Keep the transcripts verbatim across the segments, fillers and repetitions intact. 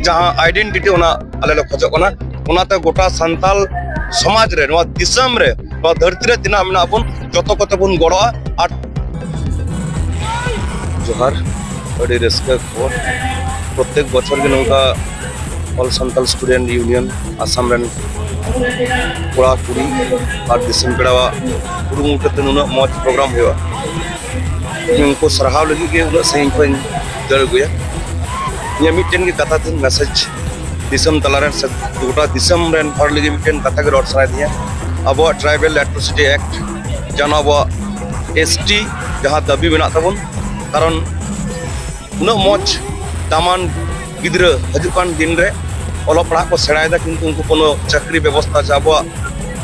ᱡᱟᱦᱟᱸ ᱟᱭᱰᱮᱱᱴᱤᱴᱤ, ᱚᱱᱟ ᱟᱞᱮ ᱞᱮ ᱠᱷᱚᱡᱚᱜ ᱠᱟᱱᱟ᱾ ᱚᱱᱟᱛᱮ ᱜᱚᱴᱟ ᱥᱟᱱᱛᱟᱞ ᱥᱚᱢᱟᱡᱽ ᱨᱮ, ᱱᱚᱣᱟ ᱫᱤᱥᱚᱢ ᱨᱮ, ᱱᱚᱣᱟ ᱫᱷᱟᱹᱨᱛᱤ ᱨᱮ ᱛᱤᱱᱟᱹᱜ ᱢᱮᱱᱟᱜ ᱵᱚᱱ, ᱡᱚᱛᱚ ᱠᱚᱛᱮ ᱵᱚᱱ ᱜᱚᱲᱚᱜᱼᱟ᱾ ᱟᱨ ᱡᱚᱦᱟᱨ, ᱟᱹᱰᱤ ᱨᱟᱹᱥᱠᱟᱹ ᱠᱷᱚᱵᱚᱨ᱾ ᱯᱨᱚᱛᱮᱠ ᱵᱚᱪᱷᱚᱨ ᱜᱮ ᱱᱚᱝᱠᱟ All Santal Student Union Assam ᱨᱮᱱ ᱠᱚᱲᱟ ᱠᱩᱲᱤ ᱟᱨ ᱫᱤᱥᱚᱢ ᱯᱮᱲᱟᱣᱟᱜ ᱠᱩᱨᱩᱢᱩᱴᱩ ᱛᱮ ᱱᱩᱱᱟᱹᱜ ᱢᱚᱡᱽ ᱯᱨᱳᱜᱨᱟᱢ ᱦᱩᱭᱩᱜᱼᱟ᱾ ᱤᱧ ᱩᱱᱠᱩ ᱥᱟᱨᱦᱟᱣ ᱞᱟᱹᱜᱤᱫ ᱜᱮ ᱩᱱᱟᱹᱜ ᱥᱟᱺᱜᱤᱧ ᱠᱷᱚᱱ ᱫᱟᱹᱲ ᱟᱹᱜᱩᱭᱟ᱾ ᱤᱧᱟᱹᱜ ᱢᱤᱫᱴᱮᱱ ᱜᱮ ᱠᱟᱛᱷᱟ ᱛᱤᱧ, ᱢᱮᱥᱮᱡᱽ ᱫᱤᱥᱚᱢ ᱛᱟᱞᱟᱨᱮᱱ ᱥᱮ ᱜᱚᱴᱟ ᱫᱤᱥᱚᱢ ᱨᱮᱱ ᱦᱚᱲ ᱞᱟᱹᱜᱤᱫ ᱢᱤᱫᱴᱮᱱ ᱠᱟᱛᱷᱟ ᱜᱮ ᱨᱚᱲ ᱥᱟᱱᱟᱭᱮᱫᱤᱧᱟ᱾ ᱟᱵᱚᱣᱟᱜ Tribal Atrocity Act, ᱡᱟᱦᱟᱸ ᱟᱵᱚᱣᱟᱜ S T ᱡᱟᱦᱟᱸ ᱫᱟᱹᱵᱤ ᱢᱮᱱᱟᱜ ᱛᱟᱵᱚᱱ, ᱠᱟᱨᱚᱱ ᱩᱱᱟᱹᱜ ᱢᱚᱡᱽ ᱫᱟᱢᱟᱱ ᱜᱤᱫᱽᱨᱟᱹ ᱦᱤᱡᱩᱜ ᱠᱟᱱ ᱫᱤᱱ ᱨᱮ ᱚᱞᱚᱜ ᱯᱟᱲᱦᱟᱜ ᱠᱚ ᱥᱮᱬᱟᱭᱮᱫᱟ, ᱠᱤᱱᱛᱩ ᱩᱱᱠᱩ ᱠᱳᱱᱳ ᱪᱟᱹᱠᱨᱤ ᱵᱮᱵᱚᱥᱛᱷᱟ ᱥᱮ ᱟᱵᱚᱣᱟᱜ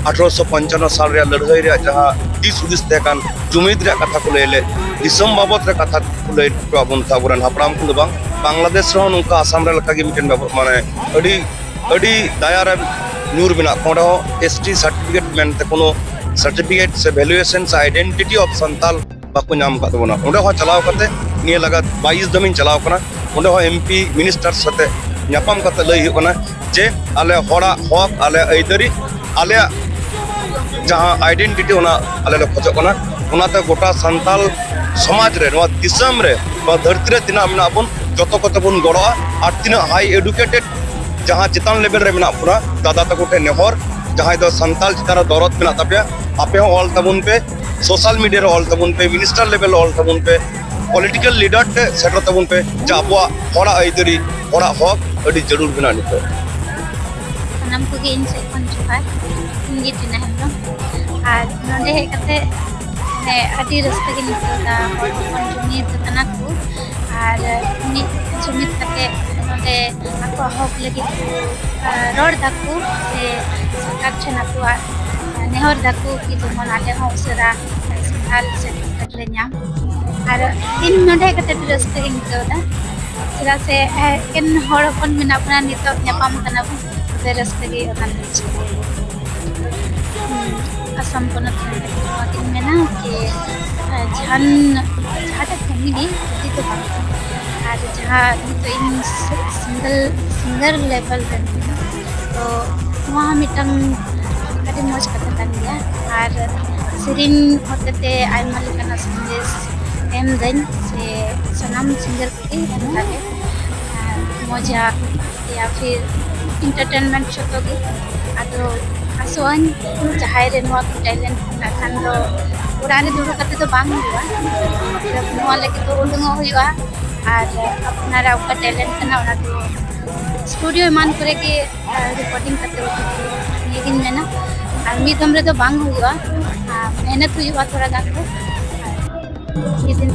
ᱟᱴᱷᱨᱚᱥᱚ ᱯᱚᱧᱪᱟᱱᱱᱚ ᱥᱟᱞ ᱨᱮᱭᱟᱜ ᱞᱟᱹᱲᱦᱟᱹᱭ ᱨᱮᱭᱟᱜ ᱡᱟᱦᱟᱸ ᱫᱤᱥ ᱦᱩᱫᱤᱥ ᱛᱟᱦᱮᱸ ᱠᱟᱱ, ᱡᱩᱢᱤᱫ ᱨᱮᱭᱟᱜ ᱠᱟᱛᱷᱟ ᱠᱚ ᱞᱟᱹᱭ ᱞᱮᱫ, ᱫᱤᱥᱚᱢ ᱵᱟᱵᱚᱫ ᱨᱮ ᱠᱟᱛᱷᱟ ᱠᱚ ᱞᱟᱹᱭ ᱦᱚᱴᱚ ᱟᱵᱚᱱ ᱛᱟᱦᱮᱸ ᱟᱵᱚᱨᱮᱱ ᱦᱟᱯᱲᱟᱢ ᱠᱚ ᱫᱚ ᱵᱟᱝ, ᱵᱟᱝᱞᱟᱫᱮᱥ ᱨᱮᱦᱚᱸ ᱱᱚᱝᱠᱟ ᱟᱥᱟᱢ ᱨᱮ ᱞᱮᱠᱟᱜᱮ ᱢᱤᱫᱴᱮᱱ ᱵᱮᱵᱚ-, ᱢᱟᱱᱮ ᱟᱹᱰᱤ, ᱟᱹᱰᱤ ᱫᱟᱭᱟ ᱨᱮ ᱧᱩᱨ ᱢᱮᱱᱟᱜ ᱠᱚᱣᱟ᱾ ᱚᱸᱰᱮ ᱦᱚᱸ S T certificate ᱢᱮᱱᱛᱮ ᱠᱳᱱᱳ certificate ᱥᱮ valuation ᱥᱮ identity of ᱥᱟᱱᱛᱟᱞ ᱵᱟᱠᱚ ᱧᱟᱢ ᱟᱠᱟᱫ ᱛᱟᱵᱚᱱᱟ᱾ ᱚᱸᱰᱮ ᱦᱚᱸ ᱪᱟᱞᱟᱣ ᱠᱟᱛᱮ ᱱᱤᱭᱟᱹ ᱞᱟᱜᱟᱛ ᱵᱟᱭᱤᱥ ᱫᱚᱢᱤᱧ ᱪᱟᱞᱟᱣ ᱠᱟᱱᱟ᱾ ᱚᱸᱰᱮ ᱦᱚᱸ M P minister ᱥᱟᱛᱮ ᱧᱟᱯᱟᱢ ᱠᱟᱛᱮ ᱞᱟᱹᱭ ᱦᱩᱭᱩᱜ ᱠᱟᱱᱟ ᱡᱮ ᱟᱞᱮ ᱦᱚᱲᱟᱜ ᱦᱚᱠ, ᱟᱞᱮ ᱟᱹᱭᱫᱟᱹᱨᱤ, ᱟᱞᱮᱭᱟᱜ ᱡᱟᱦᱟᱸ identity, ᱚᱱᱟ ᱟᱞᱮ ᱞᱮ ᱠᱷᱚᱡᱚᱜ ᱠᱟᱱᱟ᱾ ᱚᱱᱟᱛᱮ ᱜᱚᱴᱟ ᱥᱟᱱᱛᱟᱞ ᱥᱚᱢᱟᱡᱽ ᱨᱮ, ᱱᱚᱣᱟ ᱫᱤᱥᱚᱢ ᱨᱮ, ᱱᱚᱣᱟ ᱫᱷᱟᱹᱨᱛᱤ ᱨᱮ ᱛᱤᱱᱟᱹᱜ ᱢᱮᱱᱟᱜ ᱵᱚᱱ, ᱡᱚᱛᱚ ᱠᱚᱛᱮ ᱵᱚᱱ ᱜᱚᱲᱚᱜᱼᱟ᱾ ᱟᱨ ᱛᱤᱱᱟᱹᱜ high educated ᱡᱟᱦᱟᱸ ᱪᱮᱛᱟᱱ level ᱨᱮ ᱢᱮᱱᱟᱜ ᱵᱚᱱᱟ, ᱫᱟᱫᱟ ᱛᱟᱠᱚ ᱴᱷᱮᱱ ᱱᱮᱦᱚᱨ, ᱡᱟᱦᱟᱸᱭ ᱫᱚ ᱥᱟᱱᱛᱟᱞ ᱪᱮᱛᱟᱱ ᱨᱮ ᱫᱚᱨᱚᱫ ᱢᱮᱱᱟᱜ ᱛᱟᱯᱮᱭᱟ, ᱟᱯᱮ ᱦᱚᱸ ᱚᱞ ᱛᱟᱵᱚᱱ ᱯᱮ, social media ᱨᱮ ᱚᱞ ᱛᱟᱵᱚᱱ ᱯᱮ, minister level ᱨᱮ ᱚᱞ ᱛᱟᱵᱚᱱ ᱯᱮ, political leader ᱴᱷᱮᱱ ᱥᱮᱴᱮᱨ ᱛᱟᱵᱚᱱ ᱯᱮ, ᱡᱮ ᱟᱵᱚᱣᱟᱜ ᱦᱚᱲᱟᱜ ᱟᱹᱭᱫᱟᱹᱨᱤ, ᱦᱚᱲᱟᱜ ᱦᱚᱠ ᱟᱹᱰᱤ ᱡᱟᱹᱨᱩᱲ ᱢᱮᱱᱟᱜᱼᱟ ᱱᱤᱛᱚᱜ᱾ ᱥᱟᱱᱟᱢ ᱠᱚᱜᱮ ᱤᱧ ᱥᱮᱫ ᱠᱷᱚᱱ ᱡᱚᱦᱟᱨ᱾ ᱤᱧ ᱜᱮ ᱴᱤᱱᱟ ᱦᱮᱢᱵᱨᱚᱢ᱾ ᱟᱨ ᱱᱚᱰᱮ ᱦᱮᱡ ᱠᱟᱛᱮ ᱢᱟᱱᱮ ᱟᱹᱰᱤ ᱨᱟᱹᱥᱠᱟᱹ ᱜᱤᱧ ᱟᱹᱭᱠᱟᱹᱣ ᱮᱫᱟ᱾ ᱦᱚᱲ ᱦᱚᱯᱚᱱ ᱡᱩᱢᱤᱫ ᱠᱟᱱᱟ ᱠᱚ ᱟᱨ ᱢᱤᱫ ᱡᱩᱢᱤᱫ ᱠᱟᱛᱮ ᱱᱚᱰᱮ ᱟᱠᱚᱣᱟᱜ ᱦᱚᱠ ᱞᱟᱹᱜᱤᱫ ᱠᱚ, ᱟᱨ ᱨᱚᱲ ᱫᱟᱠᱚ ᱥᱮ ᱥᱚᱨᱠᱟᱨ ᱴᱷᱮᱱ ᱟᱠᱚᱣᱟᱜ ᱱᱮᱦᱚᱨ ᱫᱟᱠᱚ ᱠᱤ ᱡᱮᱢᱚᱱ ᱟᱞᱮ ᱦᱚᱸ ᱩᱥᱟᱹᱨᱟ ᱥᱟᱱᱛᱟᱲ certificate ᱞᱮ ᱧᱟᱢ᱾ ᱟᱨ ᱤᱧ ᱱᱚᱰᱮ ᱦᱮᱡ ᱠᱟᱛᱮ ᱟᱹᱰᱤ ᱨᱟᱹᱥᱠᱟᱹ ᱜᱤᱧ ᱟᱹᱭᱠᱟᱹᱣ ᱮᱫᱟ, ᱪᱮᱫᱟᱜ ᱥᱮ ᱮᱠᱮᱱ ᱦᱚᱲ ᱦᱚᱯᱚᱱ ᱢᱮᱱᱟᱜ ᱵᱚᱱᱟ, ᱱᱤᱛᱚᱜ ᱧᱟᱯᱟᱢ ᱠᱟᱱᱟ ᱵᱚᱱ, ᱛᱚᱵᱮ ᱨᱟᱹᱥᱠᱟᱹ ᱜᱮ ᱚᱱᱟ ᱫᱚ᱾ ᱦᱩᱸ, ᱟᱥᱟᱢ ᱯᱚᱱᱚᱛ ᱨᱮᱱ ᱱᱚᱣᱟ ᱜᱤᱧ ᱢᱮᱱᱟ ᱡᱮ, ᱟᱨ ᱡᱟᱦᱟᱱ, ᱡᱟᱦᱟᱸᱴᱟᱜ ᱠᱟᱹᱢᱤ ᱜᱮ ᱡᱩᱫᱤ ᱫᱚ ᱵᱟᱝ ᱠᱟᱱᱟ᱾ ᱟᱨ ᱡᱟᱦᱟᱸ ᱱᱤᱛᱚᱜ ᱤᱧ ᱥᱤᱝᱜᱟᱨ ᱥᱤᱝᱜᱟᱨ ᱞᱮᱵᱮᱞ ᱨᱮ ᱢᱤᱱᱟᱹᱧᱟ, ᱛᱚ ᱱᱚᱣᱟ ᱦᱚᱸ ᱢᱤᱫᱴᱟᱝ ᱟᱹᱰᱤ ᱢᱚᱡᱽ ᱠᱟᱛᱷᱟ ᱠᱟᱱ ᱜᱮᱭᱟ᱾ ᱟᱨ ᱥᱮᱨᱮᱧ ᱦᱚᱛᱮᱛᱮ ᱟᱭᱢᱟ ᱞᱮᱠᱟᱱᱟᱜ ᱥᱟᱸᱫᱮᱥ ᱮᱢ ᱫᱟᱹᱧ, ᱥᱮ ᱥᱟᱱᱟᱢ ᱥᱤᱝᱜᱟᱨ ᱠᱚᱜᱮ ᱚᱱᱠᱟᱜᱮ ᱢᱚᱡᱟ ᱭᱟ ᱯᱷᱤᱨ ᱮᱱᱴᱟᱨᱴᱮᱱᱢᱮᱱᱴ ᱡᱷᱚᱛᱚ ᱜᱮ᱾ ᱟᱫᱚ ᱟᱥᱚᱜ ᱟᱹᱧ ᱡᱟᱦᱟᱸᱭ ᱨᱮ ᱱᱚᱣᱟ ᱠᱚ ᱴᱮᱞᱮᱱᱴ ᱢᱮᱱᱟᱜ ᱠᱷᱟᱱ ᱫᱚ ᱚᱲᱟᱜ ᱨᱮ ᱫᱩᱲᱩᱵ ᱠᱟᱛᱮ ᱫᱚ ᱵᱟᱝ ᱦᱩᱭᱩᱜᱼᱟ, ᱢᱚᱛᱞᱚᱵ ᱱᱚᱣᱟ ᱞᱟᱹᱜᱤᱫ ᱫᱚ ᱩᱰᱩᱝᱚᱜ ᱦᱩᱭᱩᱜᱼᱟ᱾ ᱟᱨ ᱟᱯᱱᱟᱨᱟᱜ ᱚᱠᱟ ᱴᱮᱞᱮᱱᱴ ᱠᱟᱱᱟ ᱚᱱᱟ ᱫᱚ ᱥᱴᱩᱰᱤᱭᱳ ᱮᱢᱟᱱ ᱠᱚᱨᱮ ᱜᱮ ᱨᱮᱠᱚᱨᱰᱤᱝ ᱠᱟᱛᱮ ᱩᱰᱩᱠ ᱦᱩᱭᱩᱜᱼᱟ, ᱱᱤᱭᱟᱹᱜᱤᱧ ᱢᱮᱱᱟ᱾ ᱟᱨ ᱢᱤᱫ ᱫᱚᱢ ᱨᱮᱫᱚ ᱵᱟᱝ ᱦᱩᱭᱩᱜᱼᱟ, ᱟᱨ ᱢᱮᱦᱱᱚᱛ ᱦᱩᱭᱩᱜᱼᱟ ᱛᱷᱚᱲᱟ ᱜᱟᱱ ᱫᱚ᱾ ᱟᱨ ᱢᱤᱫ ᱫᱤᱱ